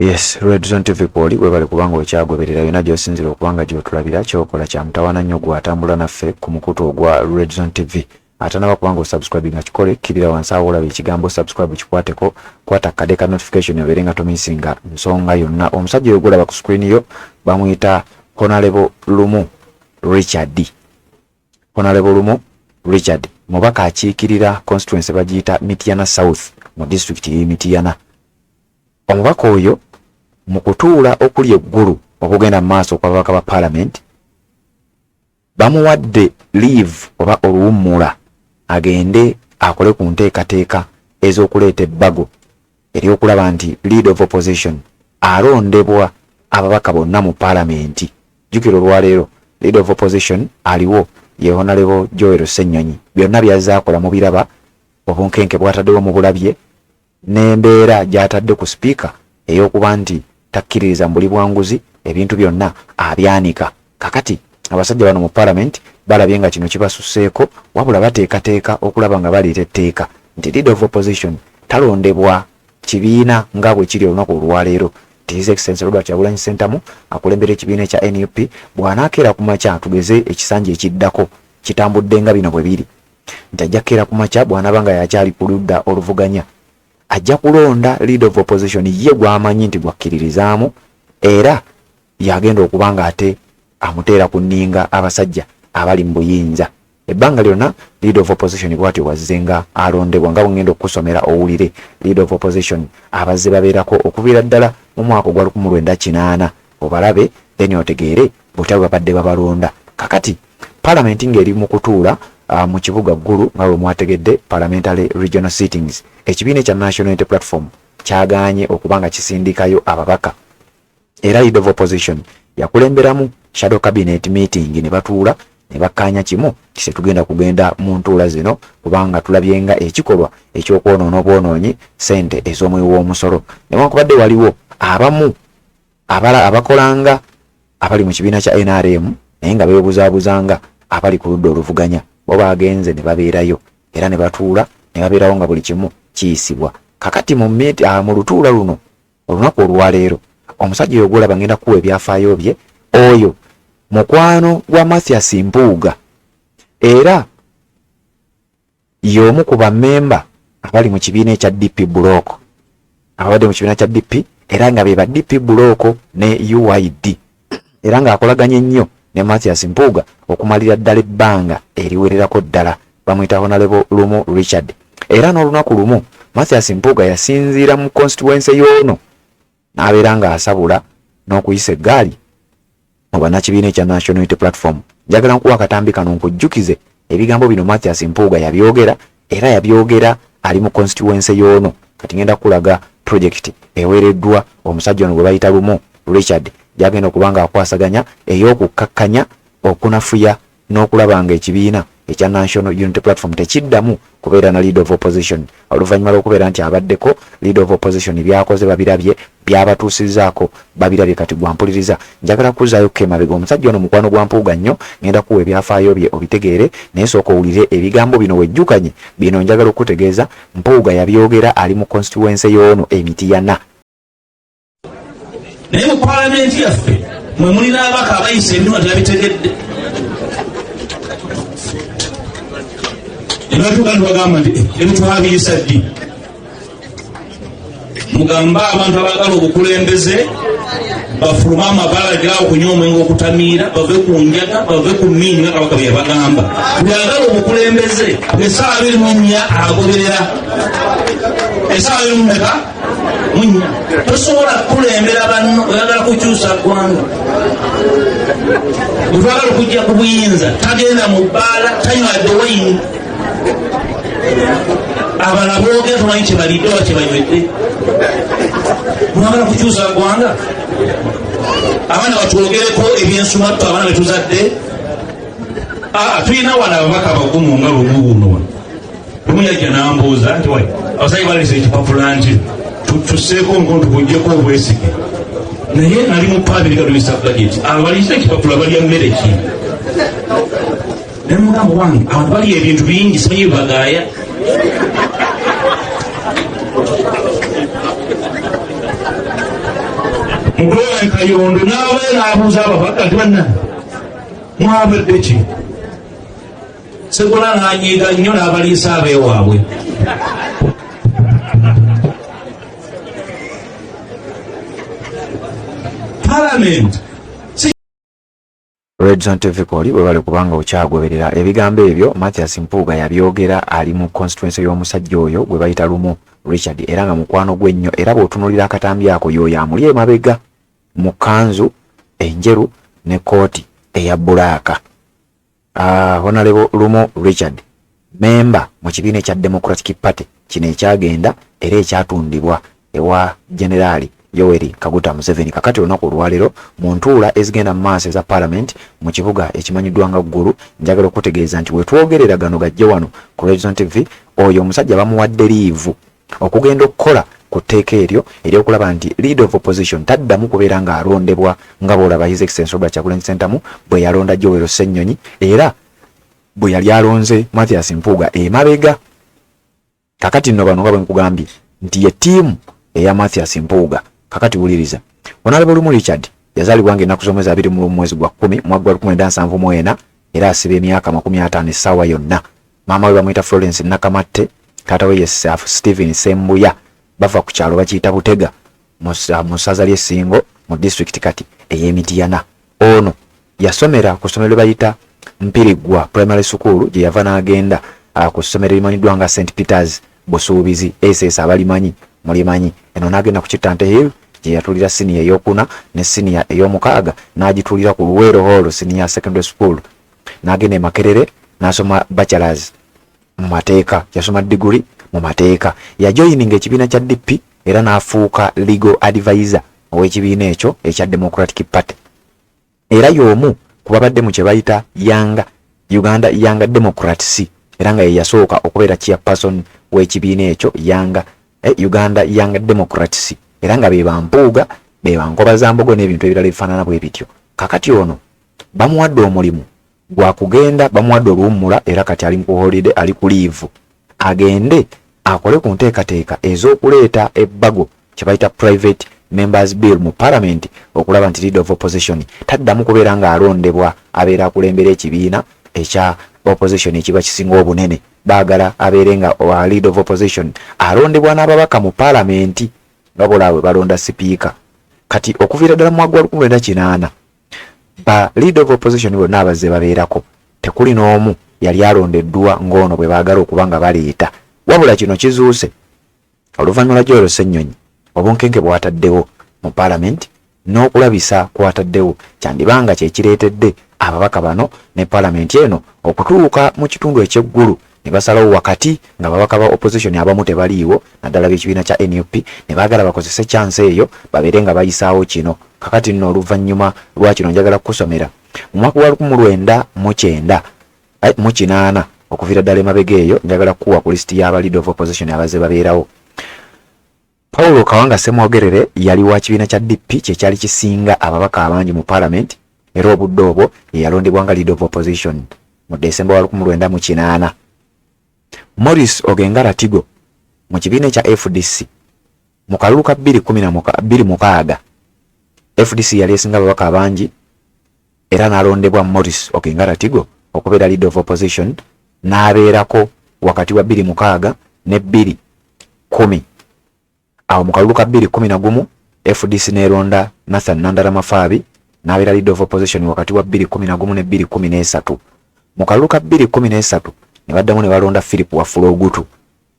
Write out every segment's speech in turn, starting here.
Yes, Red Zone TV kwoli webale kubanga okyagoberera yona gy'osinzira okubanga gy'otulabira kyokola kya mutawaana nnyo gw'atambula naffe ku mukutu ogwa Red Zone TV. Atanaba kubanga osubscribe nga kikole kkirira wansi awo olaba ekigambo subscribe kikwateko kwata kade ka notification obeere nga tomisinga nsonga yonna. Omusajja oyo gw'olaba ku screen yo bamuyita Honorable Lumu Richard. Honorable Lumu Richard mubaka akiikirira constituency bagiyita Mityana South mu disitulikiti y'e Mityana. Omubaka oyo mu kutuula okuli eggulu okugenda mu maaso okw'ababaka ba palamenti bamuwadde leave oba oluwummula agende akole ku nteekateeka ez'okuleeta ebbago ery'okulaba nti lead of opposition alondebwa ababaka bonna mu palamenti. Jjukira olwaleero leader of opposition aliwo ye Honorable Joel Ssenyonyi, byonna byazze akola mubiraba, obunkenke bwataddewo mubulabye n'embeera gy'atadde ku sipiika ey'okuba nti takkiririza mu buli bwanguzi, ebintu byonna abyanika. Kakati abasajja bano mu palamenti balabye nga kino kibasusseeko, wabula bateekateeka okulaba nga baleeta etteeka nti leader of opposition talondebwa kibiina nga bwe kiri olunaku olwaleero nti His Excellency Robert Kyagulanyi Ssentamu akulembera ekibiina ekya NUP bw'anaakeera ku makya tugeze ekisanja ekiddako kitambudde nga bino bwe biri nti ajja kukeera ku makya bw'anaaba nga yakyali ku ludda oluvuganya ajja kulonda leader of opposition ye gw'amanyi nti gwakkiririzaamu era y'agenda okuba nga ate amuteera ku nninga abasajja abali mu buyinza. Ebbanga lyonna leader of opposition bwatyo bwazze nga alondebwa nga bwengenda okukusomera owulire leader of opposition abazze babeerako okuviira ddala mu mwaka ogwa 1980 obalabe then otegeere butya bwe babadde babalonda. Kakati palamenti ng'eri mu kutuula mu kibuga Gulu nga bwe mwategedde parliamentary regional sittings ekibiina ekya National Unity Platform kyagaanye okuba nga kisindikayo ababaka era leader of opposition yakulemberamu shadow cabinet meeting ne batuula ne bakkaanya kimu nti tetugenda kugenda mu ntuula zino kubanga tulabye nga ekikolwa eky'okwonoona obwonoonyi ssente ez'omuwi w'omusolo newankubadde waliwo abamu abala abakolanga abali mu kibiina kya NRM naye nga beebuzaabuzanga abali ku ludda oluvuganya bo baagenze ne babeerayo era ne batuula ne babeerawo nga buli kimu kiyisibwa kakati mu, mu lutuula luno Olunaku olwaleero omusajja oyo gwolaba ngenda kukuwa ebyafaayo bye oyo mukwano gwa Mathias Mpuuga era y'omu ku bammemba abali mu kibiina ekya DP Block ababadde mu kibiina kya DP era nga be ba DP Block ne UYD era ng'akolaganye nnyo ne Mathias Mpuuga okumalira ddala ebbanga eriwererako ddala. Bamuyita Honorable Lumu Richard. Era n'olunaku lumu Mathias Mpuuga yasinziira mu constituency y'ono n'abeera ng'asabula n'okuyisa eggaali mu bannakibiina ekya National Unity Platform. Njagala nkuwa akatambi kano nkujjukize ebigambo bino Mathias Mpuuga yabyogera era yabyogera ali mu constituency y'ono. Kati ngenda kukulaga project eweereddwa omusajja ono gwe bayita Lumu Richard gy'agenda okuba ng'akwasaganya ey'okukkakkanya okunafuya n'okulaba nga ekibiina ekya National Unity Platform tekiddamu kubeera na leader of opposition oluvannyuma lw'okubeera nti abaddeko leader of opposition byakoze babirabye byabatuusizzaako babirabye kati gwampuliriza njagala kuzaayo ko emabega omusajja ono mukwano gwa Mpuuga nnyo ngenda kuwa ebyafaayo bye obitegeere naye sooka owulire ebigambo bino wejjukanye bino njagala okukutegeeza Mpuuga yabyogera ali mu constituency y'ono e Mityana. Naye mu palamenti yaffe mwe mulina ababaka abayisa ebintu nga tebabitegedde ne batuuka nti bagamba nti ebitwabiyisa ddi mugambe abantu abaagala obukulembeze bafulume amabala gaawo kunywa omwenge okutamiira bave ku njaga bave ku mmiini nga kabaka bye yabagamba buli agala obukulembeze esaawa 24 agoberera esaawa abiri mu meka munya tosobola kukulembera banno oyagala kukyusa ggwanga bwetwagala okujja ku buyinza tagenda mu bbaala tanywa dde wayini abala boogera tomanyi kyebalidde oba kyebanywedde mwagala kukyusa ggwanga abaana batwogereko ebyensumatto abaana betuzadde tulina wano ababaka abagumu nga lumu buno wano lumu yajja nambuuza nti wai abasajja balese ekipapula nti tusseeko omukono tukuggyeko obwesige naye nali mu paabiri katuyisa bajeti abalise ekipapula balya mmere ki naye mugamba wange abantu balya ebintu bingi simanyi bibagaaya Mukulu wange Kayondo n'abayo n'abuuza ababaka nti banna mwabadde ki? Segola n'anyiiga nnyo n'abaliisa abeewaabwe. Parliament Red Zone TV kwoli webale kubanga okyagoberera ebigambo ebyo. Mathias Mpuuga yabyogera ali mu constituency y'omusajja oyo gwe bayita Lumu Richard, era nga mukwano gwe nnyo, era bw'otunuulira akatambi ako y'oyo amuli emabega mu kkanzu enjeru ne kkooti eya bbulaaka. Honorable Lumu Richard memba mu kibiina ekya Democratic Party kino ekyagenda era ekyatundibwa ewa Generaali Yoweri Kaguta Museveni. Kakati olunaku olwaleero mu ntuula ezigenda mu maaso eza Parliament mu kibuga ekimanyiddwa nga Gulu, njagala okutegeeza nti wetwogerera gano gajje wano ku Red Zone TV, oyo omusajja bamuwadde liivu okugenda okukola ku tteeka eryo ery'okulaba nti leader of opposition taddamu kubeera ng'alondebwa nga bw'olaba His Excellency Robert Kyagulanyi Ssentamu bwe yalonda Joel Ssennyonyi era bwe yali alonze Mathias Mpuuga emabega. Kakati nno bano nga bwe nkugambye nti ye ttiimu eya Mathias Mpuuga. Kakati wuliriza. Honorable Lumu Richard yazaalibwa ng'ennaku z'omwezi 21 mwezi gwa 10 mwaka gwa 1974 era asiba emyaka 50 essaawa yonna. Maama we bamuyita Florence Nakamatte, taata we ye Stephen Ssembuya. Bava ku kyalo bakiyita Butega mu ssaza ly'e Ssingo mu disitulikiti kati ey'e Mityana. Ono yasomera ku ssomero lye bayita Mpiriggwa Primary School gye yava n'agenda ku ssomero erimanyiddwa nga St Peters Busuubizi SS abalimanyi mulimanyi. Eno n'agenda ku Kittante Hill gye yatuulira siniya ey'okuna ne siniya ey'omukaaga n'agituulira ku Luweero Hall Senior Secondary School. N'agenda e Makerere n'asoma Bachelors mu mateeka, yasoma diguli mu mateeka. Yajoyininga ekibiina kya DP era n'afuuka legal advisor ow'ekibiina ekyo ekya Democratic Party. Era y'omu ku babadde mu kye bayita Young Uganda Young Democrats era nga ye yasooka okubeera chairperson w'ekibiina ekyo Young Uganda Young Democrats, era nga be ba Mpuuga, be ba Nkobazambogo n'ebintu ebirala ebifaanana bwe bityo. Kakati ono bamuwadde omulimu gwa kugenda, bamuwadde oluwummula era kati ali ku holiday, ali ku liivu, agende akole ku nteekateeka ez'okuleeta ebbago kye bayita private members bill mu parliament okulaba nti leader of opposition taddamu kubeera ng'alondebwa abeera akulembera ekibiina ekya opposition ekiba kisinga obunene. Baagala abeere nga leader of opposition alondebwa n'ababaka mu parliament nga bolaba bwe balonda sipiika. Kati okuviira ddala mu mwaka gwa 1980 ba leader of opposition bonna abazze babeerako tekuli n'omu yali alondeddwa ng'ono bwe baagala okuba nga baleeta. Wabula kino kizuuse oluvannyuma lwa Joel Ssennyonyi obunkenke bw'ataddewo mu palamenti n'okulabisa kw'ataddewo kyandiba nga kye kireetedde ababaka bano ne palamenti eno okutuuka mu kitundu eky'eggulu ne basalawo wakati nga babaka ba opposition abamu tebaliiwo naddala b'ekibiina kya nup ne baagala bakozese chance eyo babeere nga bayisaawo kino. Kakati nno oluvannyuma lwa kino njagala kukusomera mu mwaka gwa 1990 mu kinaana okuviira ddala emabega eyo njagala kukuwa ku lisiti y'aba leader of opposition abazze babeerawo. Paulo Kawanga Ssemwogerere yali wa kibiina kya DP kye kyali kisinga ababaka abangi mu parliament era obudde obwo ye yalondebwa nga leader of opposition mu Desemba wa 1980. Maurice Ogenga Ratigo mu kibiina ekya FDC mu kalulu ka 2016 FDC yali esinga ababaka abangi era n'alondebwa Maurice Ogenga Ratigo okubeera leader of opposition n'abeerako wakati wa 2006 ne 2010. Awo mu kalulu ka 2011 FDC n'eronda Nathan Nandala Mafaabi n'abeera leader of opposition wakati wa 2011 ne 2013. Mu kalulu ka 2013 ne baddamu ne balonda Philip Wafula Ogutu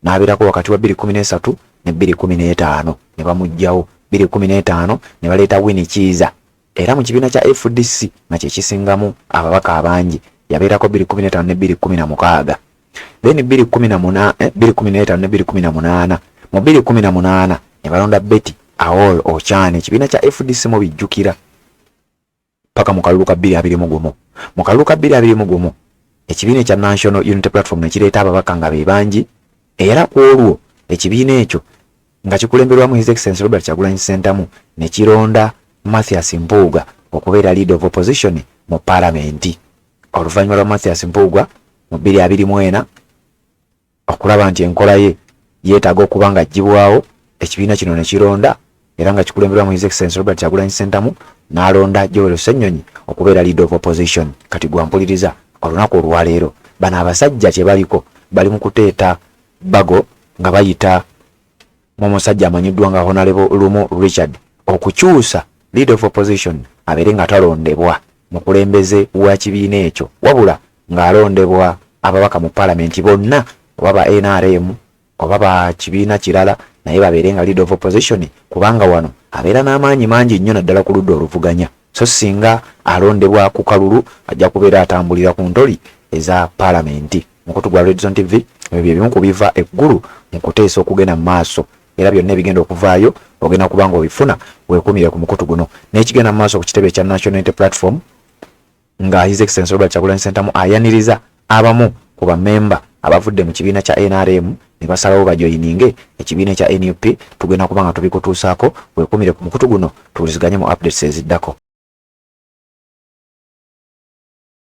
n'abeerako wakati wa 2013 ne 2015 ne bamuggyawo. 2015 ne baleeta Winnie Kiiza era mu kibiina kya FDC nga kye kisingamu ababaka abangi, yabeerako 2015 ne 2016. Then 2015 ne 2018, mu 2018 ne balonda Betty Aol Ochane, ekibiina kya FDC mubijjukira, paka mu kalulu ka 2021. Mu kalulu ka 2021 ekibiina ekya National Unity Platform ne kireeta ababaka nga be bangi, era ku olwo ekibiina ekyo nga kikulemberwamu His Excellency Robert Kyagulanyi Ssentamu ne kironda Mathias Mpuuga okubeera leader of opposition mu palamenti. Oluvannyuma lwa Mathias Mpuuga mu 2024 okulaba nti enkola ye yeetaaga okuba nga aggyibwawo, ekibiina kino ne kironda era nga kikulemberwamu His Excellency Robert Kyagulanyi Ssentamu n'alonda Joel Ssenyonyi okubeera leader of opposition. Kati gwampuliriza olunaku olwaleero, bano abasajja kye baliko bali mu kuteeta bbago nga bayita mu musajja amanyiddwa nga Honorable Lumu Richard okukyusa leader of opposition abeere nga talondebwa mukulembeze wa kibiina ekyo wabula ng'alondebwa ababaka mu palamenti bonna oba ba NRM oba ba kibiina kirala, naye babeere nga leader of opposition, kubanga wano abeera n'amaanyi mangi nnyo naddala ku ludda oluvuganya, so singa alondebwa ku kalulu ajja kubeera atambulira ku ntoli eza palamenti. Mukutu gwa Redzone TV, ebyo bye bimu ku biva eggulu mu kuteesa okugenda mu maaso, era byonna ebigenda okuvaayo ogenda kuba nga obifuna. Weekuumire ku mukutu guno n'ekigenda mu maaso ku kitebe ekya National Unity Platform nga His Excellency Robert Kyagulanyi Ssentamu ayaniriza abamu ku bammemba abavudde mu kibiina kya NRM ne basalawo bajoyininge ekibiina ekya NUP. Tugenda kuba nga tubikutuusaako. Weekuumire ku mukutu guno, tuwuliziganye mu updates eziddako.